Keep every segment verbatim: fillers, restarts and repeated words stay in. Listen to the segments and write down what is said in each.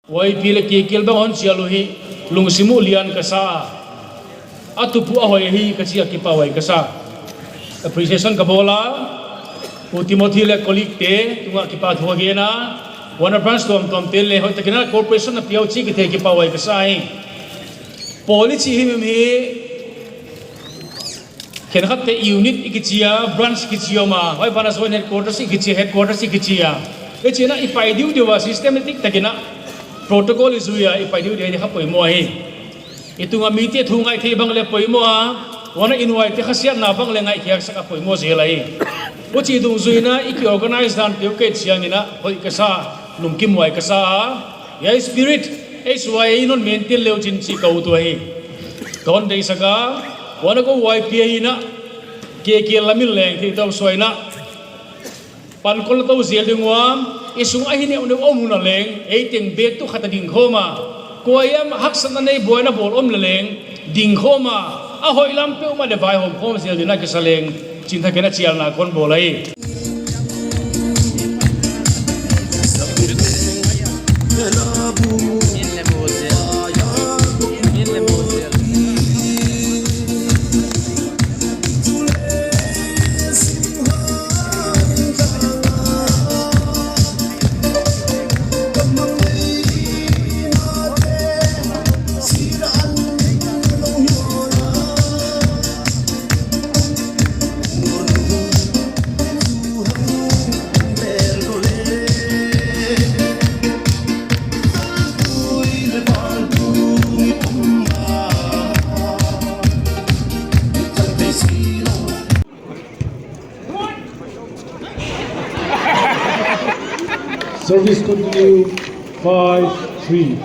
Y P le K K L bang hon chial uh hi lungsim uh lian ka sa. A tup uh a hoih hi ka chi a, kipahhuai ka sa. Appreciation ka bawl a. Pu Timothy le colleague te tungah kipahthu ka gen a. Huan a branch tuamtuam te le hoihtakin a cooperation a pia uh chih kithei kipahhuai ka sa hi. Pawl i chih himhim hi khenkhat te unit i kichi a, branch kichi om a, huai banah joint headquarters i kichi, headquarters i kichi a. Hichi'n a i pai diudiu a systematic takin a protocol i zui a i pai diudiu a i kha poimoh hi. I tungah mite thu ngaihtheih bang le poimoh a, huan a i nuaite khasiatna bang le ngaihkhiaksak a poimoh zel ahi. Huchi dungzuiin a i kiorganize dan peuh ka et chiangin a hoih ka sa, lungkimhuai ka sa a. Hiai spirit, ei suai ei non maintain le uchin chih ka ut uh ahi. Ka hon deihsak a, huan a ko Y P ahi in a, K K L lam in leng thei tou suai in a, pankhol tou zel ding ua, i sung a hi neuhneuh om hun a leng, ei teng bek tu khat a ding khawm a. Kua hiam haksatna nei buaina bawl om leh leng, ding khawm a, a hoih lam peuhmah leh vaihawm khawm zel dingin a kisa leng, chih thakin a chialna kon bawl ahi. Service continue, five three.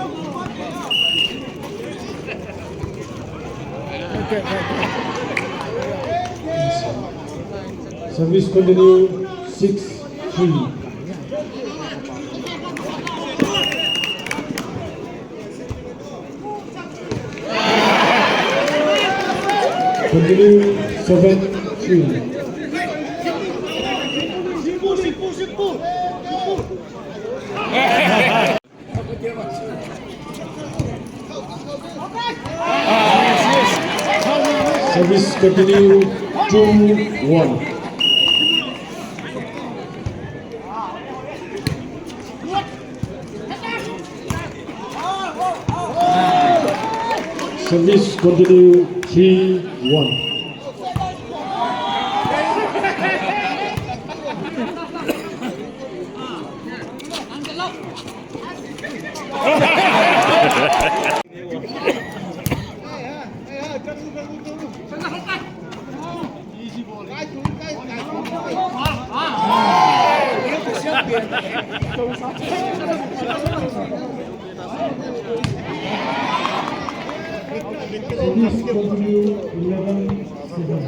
Service continue, six three. Continue, seven three. Service continue, two one. Service continue, three one. Service continue, eleven seven.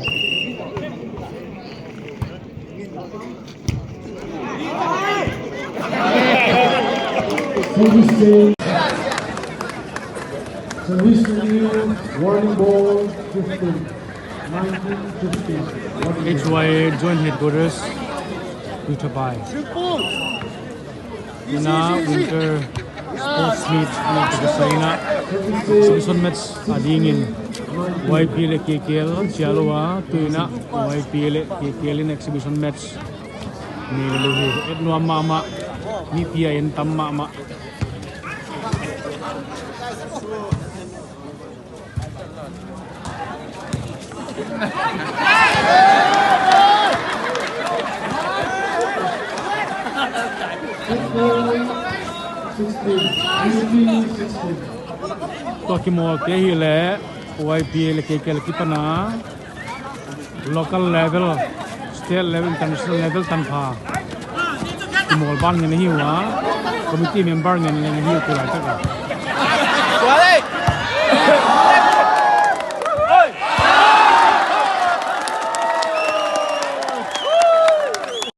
Service change. Service continue, warning ball, fifteen. Nineteen fifteen. Warning ball. H Y A Joint Headquarters, Tuithabai. Tuna winter sports meet ni tu ka saina. Exhibition match a dingin Y P leh K K L chial ua, tuna Y P leh K K L in exhibition match nei lou hi. Et nuam mahmah, mipi a en tam mahmah. Tua kimawl te hi leh Y P leh K K L kipan a local level, state level, international level tanpha kimawl ban ngen ahi ua, committee member ngen leng ahi ua tulaitak a.